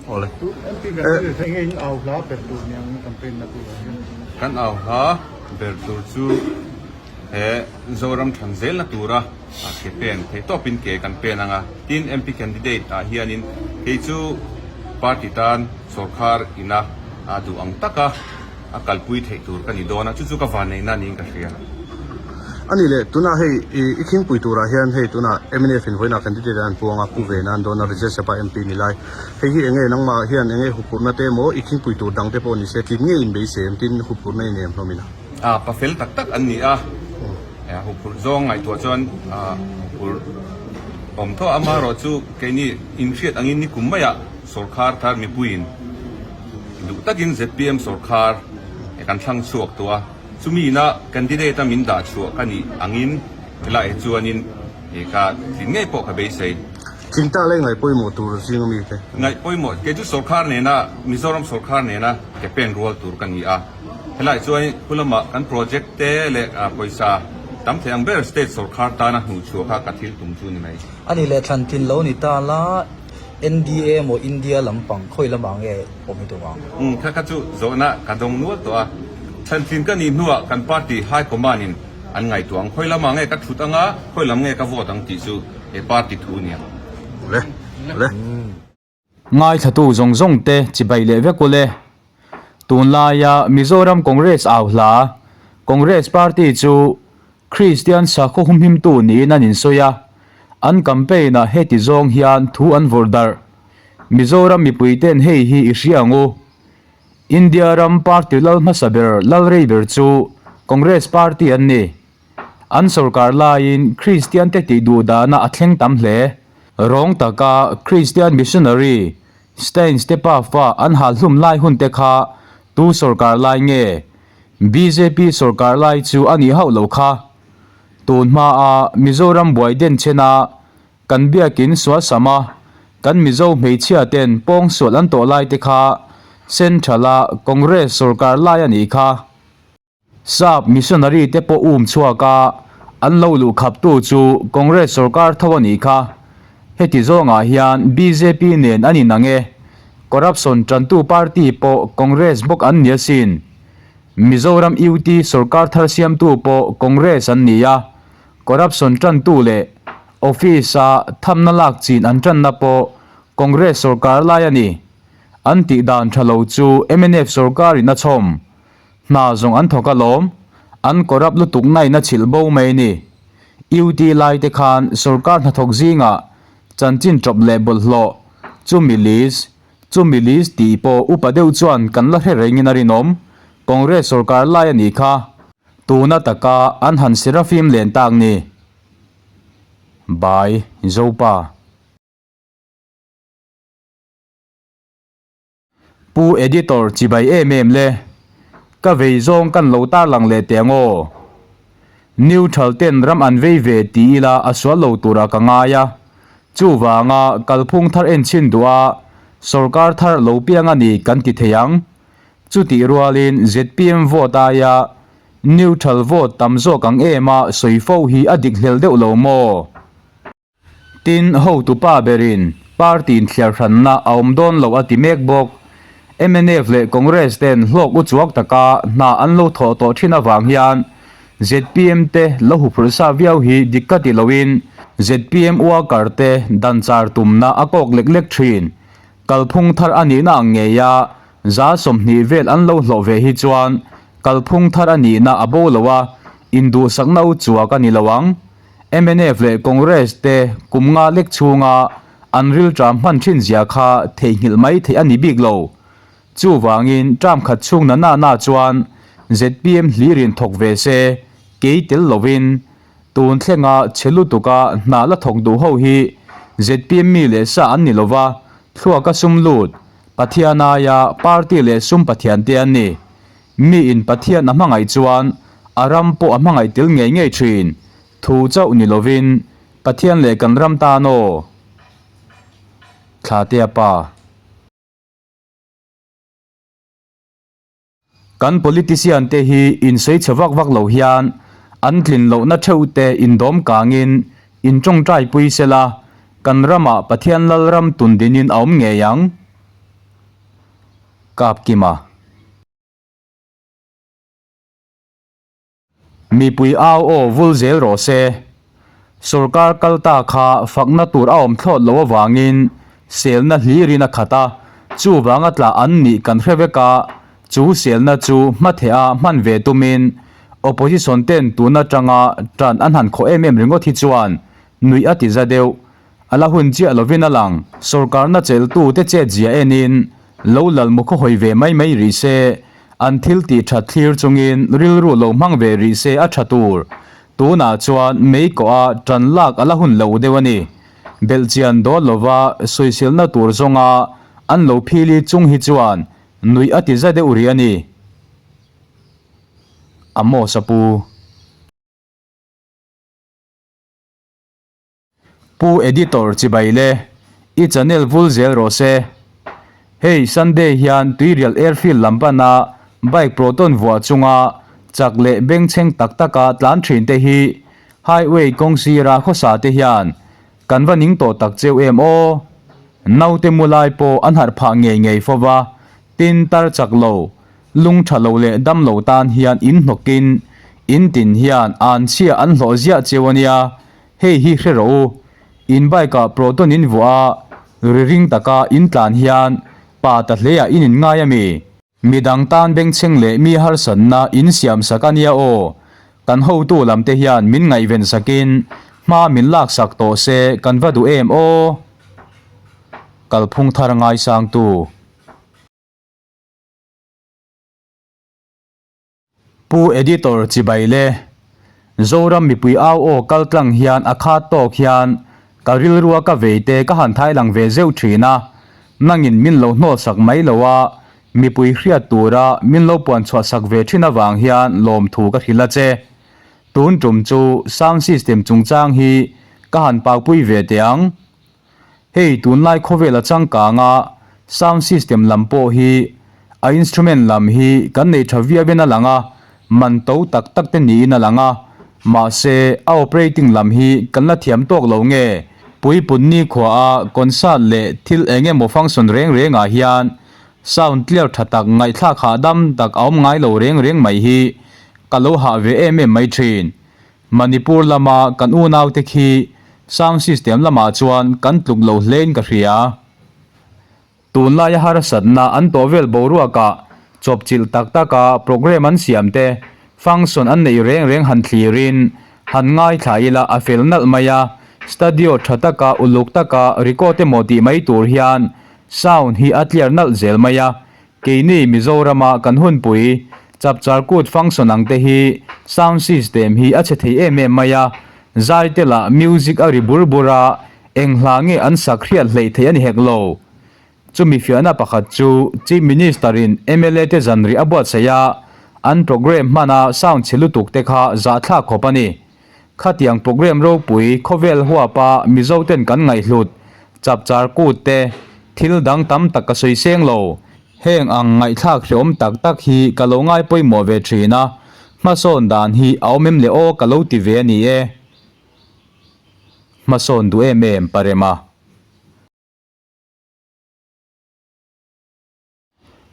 Awle. MP candidate enge in au hla ber tur niang campaign na tur ah hian. Kan au hla ber tur chu he Zoram than zel na tura ke pen theih tawpin ke kan pen ang a. Tin MP candidate ah hianin kei chu party tan sawrkhar ina duh ang taka a kalpui theih tur ka ni dawn a, chu chu ka vanneihna niin ka hria. A nih leh, tunah hei i khingpui turah hian hei tunah mnf in vawiinah candidate an puang a, Pu Vena an dawn a, Rajya Sabha MP ni lai. Hei hi enge nangmah hian enge huphurhna te emaw i khingpui tur dang te pawh ni se tlin ngei in beisei em tin huphurhna i nei em hlawm ina? A, pa fel tak tak an ni a, huphurh zawng ngaihtuah chuan huphurh awm tho a, amaherawhchu keini inhriat angin nikum maiah sawrkhar thar mipuiin, Duh takin zpm sawrkhar kan thlang chhuak tawh a, chumi ina candidate a min dah chhuah ka nih angin helai hi chuanin ka tlin ngei pawh ka beisei. Tlin ta leh ngaih pawimawh tur zing ami te. Ngaih pawimawh, kei chu sawrkhar nena, Mizoram sawrkhar nena ke pen rual tur ka ni a, helai chuan khu lamah kan project te leh pawisa tam thei ang ber state sawrkhar tana hnuhchhuah kha ka thil tum chu ni mai. A nih leh thlan tlin lo ni ta la. NDA emaw India lampang khawi lamah nge awm hi tum ang? Umm kha kha chu zawhna ka dawng nual tawh a, thlantlin ka nih hnuah kan party high command in an ngaihtuah ang, khawi lamah nge ka thut anga khawi lam nge ka vote ang tih chu he party thu a nia. Le le. Ngaithlatu zawng zawng te chibai leh vek ule. Tunlaia Mizoram Congress au hla, Congress party chu Kristian sakhaw humhimtu niin an insawi a, an campaign-ah heti zawng hian thu an vawrh darh. Mizoram mipuite'n hei hi i hria ang u. India ram party lal hmasa ber lal rei ber chu Congress party an ni. An sorkar laiin Kristiante tih duh dahna a thleng tam hle. Rawng taka Kristian missionary Staines te pafa an hal hlum lai hun te kha tu sorkar lai nge? Bjp sorkar lai chu a nih hauh lo kha. Tun hmaa Mizoram buai den chena kan biakin sual sam a, kan Mizo hmeichhia ten pawng sual an tawh lai te kha Central a Congress sorkar lai a nih kha. Sap missionary te pawh um chhuak a, an lo luh khaptu chu Congress sorkar tho a nih kha. Heti zawngah hian bjp nen an inang e. Corruption tantu party pawh Congress bawk an ni asin. Mizoram UT sorkar thar siamtu pawh Congress an ni a, corruption tantu leh office-a thamna lak chin an tanna pawh Congress sorkar lai a ni. An tih dan tha lo chu mnf sorkarin a chhawm. Hna zawng an thawk alawm, an corrupt lutuk nain a chhilh bo mai a ni. UT lai te khan sorkar hnathawk zingah chanchin tawp leh bawlhhlawh, chumi list, chumi list tih pawh upa deuh chuan kan la hre rengin a rinawm. Congress sorkar lai a nih kha. Tuna taka an han Seraphim len tak ni. By Zopa. Pu Editor chibai em em le. Ka vei zawng kan lo tarlang leh teh ang aw. Neutral ten ram an vei ve ti ila a sual lo tura ka ngai a. Chuvanga kalphung thar en chhin duh a sorkar thar lo piang a ni kan ti thei ang. Chutih rualin zpm vote aia neutral vote tam zawk ang em a sawi fo hi a dik hlel deuh lo maw? Tin, hotupa berin party inthliar hranna a awm dawn loh a ti mek bawk. Mnf leh Congress ten hlawk uchuak taka hna an lo thawh tawh thin avang hian zpm te lo huphurh sa viau hi dik ka ti loin zpm worker te dan char tumna a kawk lek lek thin. Kalphung thar a nihna ang ngeia 20% vel an lo hlawh ve hi chuan kalphung thar a nihna a bo lo a, induhsakna uchuak a ni lo ang. Mnf leh Congress te kum nga lek chhunga an rilṭam hman thin zia kha theihnghilh mai theih a ni bik lo. Chuvangin term khat chhung na na na chuan zpm hlirin thawk ve se, kei tel lovin tun thlenga chhe lutuka hna la thawk duh ho hi zpm mi leh sa an ni lova, thluaka sum lut, Pathian aia party leh sum pathian te an ni. Mi in Pathian a hmangaih chuan a ram pawh a hmangaih tel ngei ngei thin. Thu chauh ni lovin Pathian leh kan ram tan aw. Thlatea pa. Kan politician te hi insawi chhe vak vak lo hian an tlin lohna theuh te indawm kangin in tawngtai pui sela kan ramah Pathian Lalram tundinin a awm ngei ang. Kapkima. Mipui au aw vul zel rawh se. Sorkar kal ta kha fakna tur a awm thlawt lo avangin selna hlirin a khat a, chuvanga tla an nih kan hre vek a, chu selna chu hmatheh a hman ve tumin opposition ten tun atanga tan an han khawh em em ringawt hi chuan nuih a ti za deuh. A la hun chiah lovin a lang. Sorkarna chelhtute chet zia enin lo lal mu khaw hawi ve mai mai rih se, an thil tih that thlir chungin rilru lo hmang ve rih se a tha tur. Tunah chuan mei kawh a tan lak a la hun lo deuh a ni. Belhchian dawn lova sawiselna tur zawnga an lo phili chung hi chuan nuih a ti za deuh rih a ni. Amos a pu. Pu Editor chibai le, i channel vul zel rawh se. Hei Sunday hian Tuirial Airfield lam pana bike proton vuah chunga chak leh bengchheng tak taka tlan thin te hi highway kawng sira khawsa te hian kan va ning tawh tak cheu em aw. Naute mu lai pawh an harh phah ngei ngei fo va, tin tar chak lo, lung tha lo leh dam lo tan hian in hnawkin in tin hian an chhia an hlawh ziah cheu a nia. Hei hi hre rawh u, in bike ah proton in vuah a, ri ring taka in tlan hian pa ta hle ah in in ngai a mi? Midang tan bengchheng leh mi harsatna in siam sak a nia aw, kan hotu lam te hian min ngaihven sakin hma min lak sak tawh se kan va duh em aw. Kalphung thar ngaisangtu. Pu Editor chibai le. Zoram mipui au aw kal tlang hian a khat tawk hian ka rilrua ka vei te ka han thai lang ve zeuh thin a, nangin min lo hnawt sak mai lo a, mipui hriat tura min lo puan chhuah sak ve thin avang hian lawmthu ka hrilh a che. Tun tum chu sound system chungchang hi ka han paupui ve teh ang. Hei tunlai khawvel a changkang a, sound system lam pawh hi a instrument lam hi kan nei tha viau in a lang a, man to tak tak te niin a lang a, mahse a operating lam hi kan la thiam tawk lo nge? Puipun nikhua a concert leh thil eng emaw function reng reng ah hian sound clear tha tak ngaihthlak hahdam tak a awm ngai lo reng reng mai hi ka lo hah ve em em mai thin. Manipur lama kan unaute khi sound system lamah chuan kan tluk lo hlein ka hria. Tunlaia harsatna an tawh vel boruakah chawpchilh tak taka programme an siam te, function an neih reng reng han thlirin han ngaithla ila a fel nalh mai a, studio tha taka uluk taka record emaw tih mai tur hian sound hi a clear nalh zel mai a, Keini Mizorama kan hunpui Chapchar Kut function ang te hi sound system hi a chhe thei em em mai a, zai te lah music a ri bur bur a, eng hla nge an sak hriat hleih theih a ni hek lo. Chumi fiahna pakhat chu Chief Minister in mla te zanri a buatsaih a, an programme hmana sound chhe lutuk te kha zahthlak khawp a ni. Khatiang programme ropui khawvel huapa Mizo ten kan ngaihhlut, chapchar kut te, thil dang tam tak ka sawi seng lo. Heng ang ngaihthlak hreawm tak tak hi ka lo ngai pawimawh ve thin a, hmasawn dan hi a awm em le aw ka lo ti ve a ni e. Hmasawn duh em em Parema.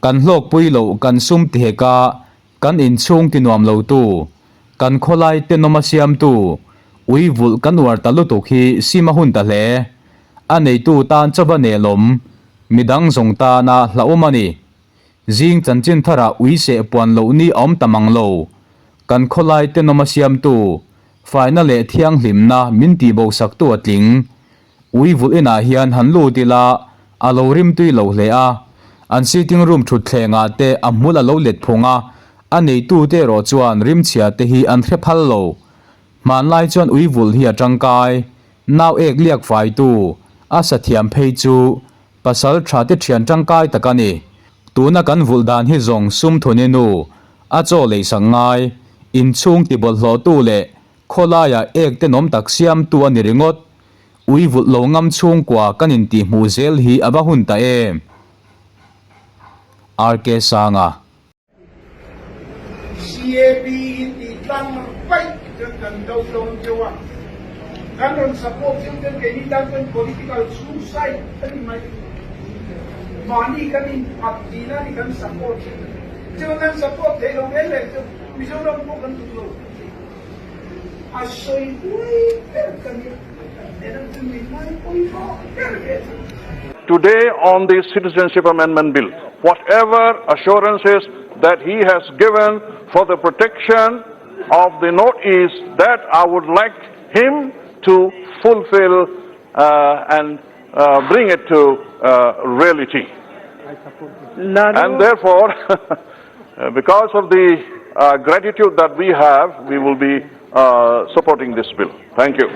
Kan hlawkpui loh kan sum ti hek a, kan inchhung ti nuam lo tu, kan khawlai tenawm a siamtu, ui vulh kan uar ta lutuk hi sim a hun ta hle. A neitu tan chauva nelawm, midang zawng tana hlauhawm a ni. Zing chanchin tharah ui seh puan loh ni a awm ta mang lo. Kan khawlai tenawm a siamtu, faina leh thianghlimna min tihbosaktu a tling. Ui vulh inah hian han lut ila a lo rimtui lo hle a, an sitting room thutthleng ah te a hmul a lo let phung a, a neitu te erawh chuan rimchhia te hi an hre phal lo. Hmanlai chuan ui vulh hi a tangkai, nau ek liak faitu, a sa thiam phei chu pasal tha te thian tangkai tak a ni. Tuna kan vulh dan hi zawng sum thuni nu, a chaw leisak ngai, inchhung tibawlhhlawhtu leh Khawlaiah ek tenawm tak siamtu a ni ringawt. Ui vulh lo ngam chhungkua kan intihhmuh zel hi a va hun ta em? RK Sanga. CAP in tih tlang paih chuan kan do dawn deuh a, kan rawn support deuh ten keini tan chuan political suicide a ni mai. Mahni kan inphat tihna ni kan support thin. Chuan kan support theih lo reng reng chu Mizoram pawh kan duh lo. A sawi huai ber ka nia. Enang chu min ngai pawimawh ber ve chu. Today on the Citizenship Amendment Bill, whatever assurances that he has given for the protection of the Northeast, that I would like him to fulfill and bring it to reality. And therefore, because of the gratitude that we have, we will be supporting this bill. Thank you.